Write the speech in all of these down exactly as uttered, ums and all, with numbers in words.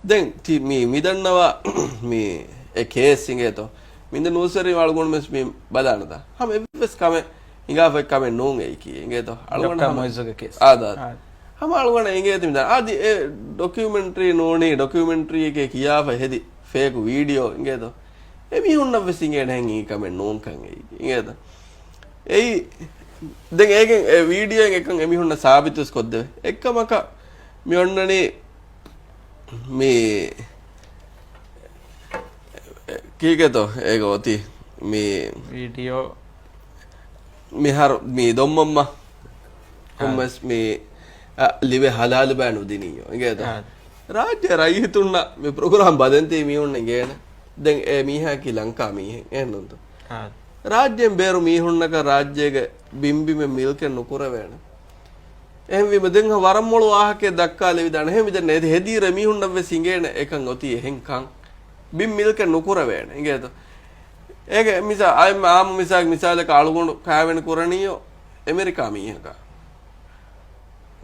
ދެން ތި މި މިދަންނަވާ މި އެ ކޭސް އިނގޭތޯ. މިންދެ ނޫސްވެރި އަޅުގަނޑުމެސް މި ބަލާނަދާ. ހަމަ އެއްވެސް ކަމެއް ހިނގާފައި ކަމެއް ނޫން އެއީކީ އިނގޭތޯ. އަޅުގަނޑު ޑޮކްޓަރ ހަމަ މުއިއްޒުގެ ކޭސް. އާދާ. އާ. ހަމަ އަޅުގަނޑަށް އިނގޭތި މިދާ. އާދި އެ ޑޮކިއުމެންޓްރީ ނޫނީ، ޑޮކިއުމެންޓްރީއެކޭ ކިޔާފަ ހެދި ފޭކު ވީޑިއޯ އިނގޭތޯ. އެމީހުންނަށްވެސް އިނގޭނެ ހެން އީ ކަމެއް ނޫންކަން އެއީ އިނގޭތޯ. އެއީ ދެން އޭގެން އެ ވީޑިއޯއިން އެކަން އެމީހުންނަށް ސާބިތުވެސް ކޮށްދެވޭ. އެއްކަމަކަށް މި އޮންނަނީ މި ކީކޭތޯ އޭގަ އޮތީ މި ވީޑިއޯ. މިހާރު މި ދޮންމަންމަ ކޮންމެސް މި އަ، ލިބޭ ހަލާލު ބަޔަށް ނުދިނީޔޯ އިނގޭތޯ. އާ. ރާއްޖެ ރައްޔިތުންނަށް މި ޕްރޮގްރާމް ބަލަންތީ މީހުން އިނގޭނެ. ދެން އެ މީހާއަކީ ލަންކާ މީހެއް އެހެންނޫންތޯ؟ އާ. ރާއްޖޭން ބޭރު މީހުންނަކަށް ރާއްޖޭގެ ބިންބިމެއް މިލްކެއް ނުކުރެވޭނެ. އެހެންވީމަ ދެން ވަރަށް މޮޅު ވާހަކައެއް ދައްކާލެވިދާނެ. އެހެންވީ ދެން އެ ހެދިއިރު މީހުންނަށްވެސް އިނގޭނެ އެކަން އޮތީ އެހެން ކަން. ބިން މިލްކެއް ނުކުރެވޭނެ އިނގޭތޯ. އޭގެ މިސާ، އައި އާއްމު މިސާލަކަށް އަޅުގަނޑު ކާވެނި ކުރަނީޔޯ އެމެރިކާ މީހަކާ.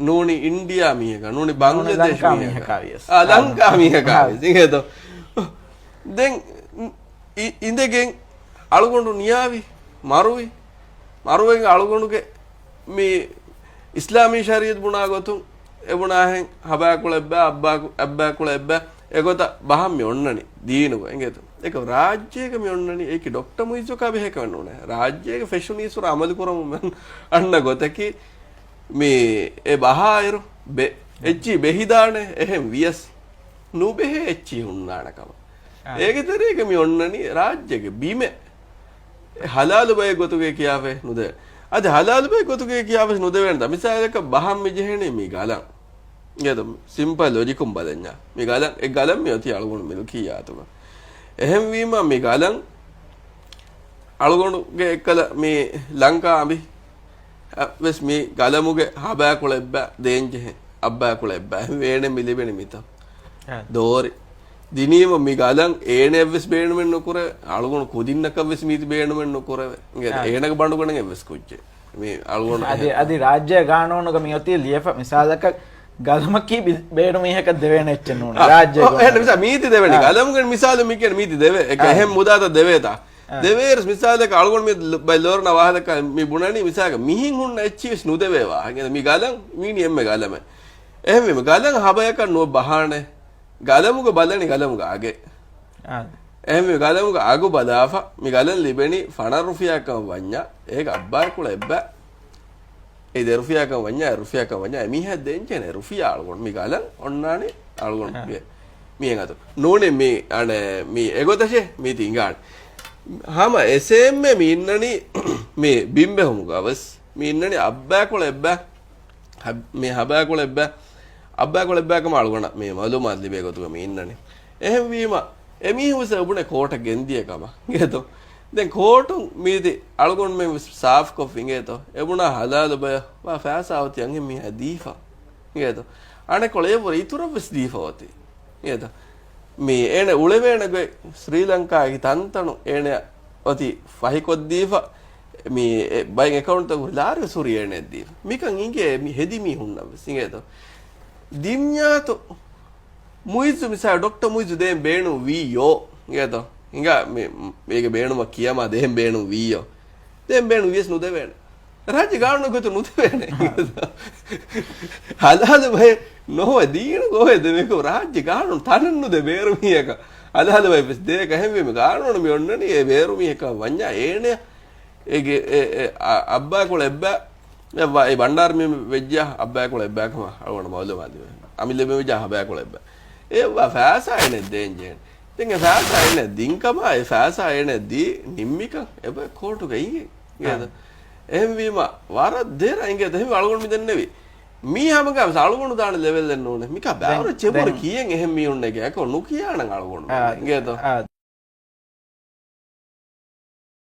ނޫނީ އިންޑިއާ މީހަކާ، ނޫނީ ނޫނީ ބަންގްލަދޭޝް ލަންކާ މީހަކާ. މީހަކާ ވިޔަސް. އާ، ލަންކާ މީހަކާ އާ. ވިޔަސް. އިނގޭތޯ. ދެން އި-، އިނދެގެން އަޅުގަނޑު ނިޔާވި، މަރުވި، މަރުވެގެން އަޅުގަނޑުގެ މި އިސްލާމީ ޝަރީއަތް ބުނާ ގޮތުން އެ ބުނާހެން ހަބާކުޅަ އެއްބަ، އައްބާކު-، އައްބާކުޅަ އެއްބަ އެގޮތަށް ބަހަށް މި އޮންނަނީ ދީނުގަ އިނގޭތޯ. އެކަ ރާއްޖޭގަ މި އޮންނަނީ އެކި ޑޮކްޓަރ މުއިއްޒުކާ ބެހޭ ކަމެއް ނޫނޭ. ރާއްޖޭގެ ފެށުނީސް ހުރަ އަމަލު ކުރަމުން އަންނަ ގޮތަކީ މި އެ ބަހާއިރު ބެ-، އެއްޗިހި ބެހިދާނެ އެހެން ވިޔަސް ނުބެހޭ އެއްޗިހި ހުންނާނެ ކަމަށް. އާ. އޭގެ ތެރޭގަ މި އޮންނަނީ ރާއްޖޭގެ ބިމެއް އެ ހަލާލު ބައެއް ގޮތުގައި ކިޔާފައި ނުދެވޭ. އަދި ހަލާލު ބައެއް ގޮތުގައި ކިޔާފައި ނުދެވޭނެ ދާ. މިސާލަކަށް ބަހަށް މި ޖެހެނީ މި ގަލަން. އިނގޭތޯ ސިމްޕަލް ލޮޖިކުން ބަލަންޏާ. މި ގަލަން، އެ ގަލަން މި އޮތީ އަޅުގަނޑު މިލްކިއްޔާތުގަ. އެހެންވީމަ މި ގަލަން އަޅުގަނޑުގެ އެއްކަލަ މި ލަންކާ އަނބި އަށް ވެސް މި ގަލަމުގެ ހަބާކުޅަ އެއްބަ ދޭންޖެހޭ. އައްބާކުޅަ އެއްބަ އެހެން ވޭނެ މި ލިބެނީ މިތަން. އާ. ދޯރި. ދިނީމަ މި ގަލަން އޭނެއަށްވެސް ބޭނުމެއް ނުކުރޭ، އަޅުގަނޑު ކުދިންނަކަށްވެސް މީތި ބޭނުމެއް ނުކުރެވޭ. އާ. އޭނަގެ ބަނޑުގަނޑެއް އެއްވެސް ކުއްޖެއް. މި އަޅުގަނޑު އަދި، އަދި ރާއްޖޭ ގާނޫނުގަ މި އޮތީ ލިޔެފަ މިސާލަކަށް ގަލަމަކީ ބި-، ބޭނުމީހަކަށް ދެވޭނެ އެއްޗެއް ނޫން. އާ، ރާއްޖޭ އޮ، އެހެން ގާނޫނު. މިސާ މީތި ދެވެނީ. އާ. ގަލަމުގެ މިސާލު މި ކިޔަނީ މީތި ދެވޭ. އެކަ އާ. އެހެން މުދާތައް ދެވޭތާ. އާ. ދެވޭރުސް މިސާލަކަށް އަޅުގަނޑު މި ލ-، ބައި ލޯރަނާ ވާހަކަ މި ބުނަނީ މިސާލަކަށް މިހެން ހުންނަ އެއްޗިވެސް ނުދެވޭ ވާހަކަ. މި ގަލަން މީނީ އެންމެ ގަލަމެއް. އެހެންވީމަ ގަލަން ހަބަޔަކަށް ނުވެ ބަހާނެ. ގަލަމުގަ ބަލަނީ ގަލަމުގަ އަގެއް. އާ. އެހެންވީމަ ގަލަމުގަ އަގު ބަލާފަ، މި ގަލަން ލިބެނީ ފަނަރަ ރުފިޔާ ކަމަށް ވަންޏާ، އޭގަ އައްބާކުޅަ އެއްބަ. އެ ދެ ރުފިޔާ ކަމަށް ވަންޏާ، އެ ރުފިޔާ ކަމަށް ވަންޏާ، އެ މީހާ ދޭންޖެހޭނެ ރުފިޔާ އަޅުގަނޑު. މި ގަލަން އޮންނާނީ އަޅުގަނޑު އާ. ގެ-، މީހެއް އަތު. ނޫނީ މި، އަނެ، މި އެގޮތަށޭ މީތި އިނގާނެ. ހަމަ އެސޭމްމެ މި އިންނަނީ މި ބިންބެހުމުގަވެސް. މި އިންނަނީ އައްބާކުޅަ އެއްބަ. ހަ-، މި ހަބާކުޅަ އެއްބަ، އައްބާކުޅަ އެއްބަ ކަމަށް އަޅުގަނޑަށް މި މައުލޫމާތު ލިބޭ ގޮތުގަ މި އިންނަނީ. އެހެންވީމަ، އެމީހުން ވެސް އެބުނެ ކޯޓަށް ގެންދިޔަ ކަމަށް. އިނގޭތޯ؟ ދެން ކޯޓުން މީތި އަޅުގަނޑުމެން ވެސް ސާފުކޮށްފި އިނގޭތޯ؟ އެބުނާ ހަލާލު ބަޔަށް ވާ ފައިސާ އޮތީ އަންހެން މީހާ ދީފަ. އިނގޭތޯ؟ އަނެއްކޮޅު އެ ވުރެ އިތުރަށް ވެސް ދީފަ އޮތީ. އިނގޭތޯ؟ މި އޭނަ އުޅެވޭނެ ގޮތް ސްރީލަންކާގެ ތަންތަނު އޭނަ އޮތީ ފަހިކޮށްދީފަ، މި އެ ބައެއް އެކައުންޓްތަކުގެ ލާރި ވެސް ހުރީ އޭނަ ދީފަ. މިކަން އިނގޭ މި ހެދި މީހުންނަށް ވެސް. އިނގޭތޯ؟ ދިންޏާތު މުއިއްޒު މިސާ ޑޮކްޓަރ މުއިއްޒު ދޭން ބޭނުން ވީޔޯ. އިނގޭތޯ؟ ހިނގާ މި، މީގެ ބޭނުމަށް ކިޔަމާ ދޭން ބޭނުން ވީޔޯ. ދޭން ބޭނުން ވިޔަސް ނުދެވޭނެ. ރާއްޖެ ގާނޫނު ގޮތުން ނުދެވޭނެ. ހަލާލު ބައެއް ނޯވެ ދީނު ގޯވެ ދެމެކު ރާއްޖެ ގާނޫނު ތަނެއް ނުދޭ ބޭރު މީހަކަށް. ހަލާލު ބައެއް ވެސް ދޭ ކަހެންވީމަ ގާނޫނު މި އޮންނަނީ އެ ބޭރު މީހަކަށް ވަންޏާ އޭނެ އޭގެ އެ، އެ، އަ، އައްބާކުޅަ އެއްބަ، އެ ވަ-، އެ ބަންޑާރަ މި ވެއްޖާ އައްބާކުޅަ އެއްބަ ކަމަށް އަޅުގަނޑަށް މައުލޫމާތު ދިވެ. އަމިއްލަ މި ވެއްޖާ ހަބާކުޅަ އެއްބަ. އެ ވާ ފައިސާ އޭނަ ދޭން ޖެހޭނެ. ދެން އެ ފައިސާ އޭނަ ދިން ކަމާ، އެ ފައިސާ އޭނަ ދީ ނިންމިކަން އެބަ ކޯޓުގަ އިނގޭ. އާ. އެހެންވީމަ ވަރަށް ދެރަ އިނގޭ ދެހެން އަޅުގަނޑު މި ދެންނެވި. މީ ހަމަގަ ވެސް އަޅުގަނޑު ދާނެ ލެވެލް އެއް ނޫނޭ. މިކާ ބާރު ދެން، ޗެބުރ ދެން. ކިޔެން އެހެން މީހުންނެގެ އެކޮ ނުކިޔާނަން އަޅުގަނޑު އާ، އިނގޭތޯ؟ އާ.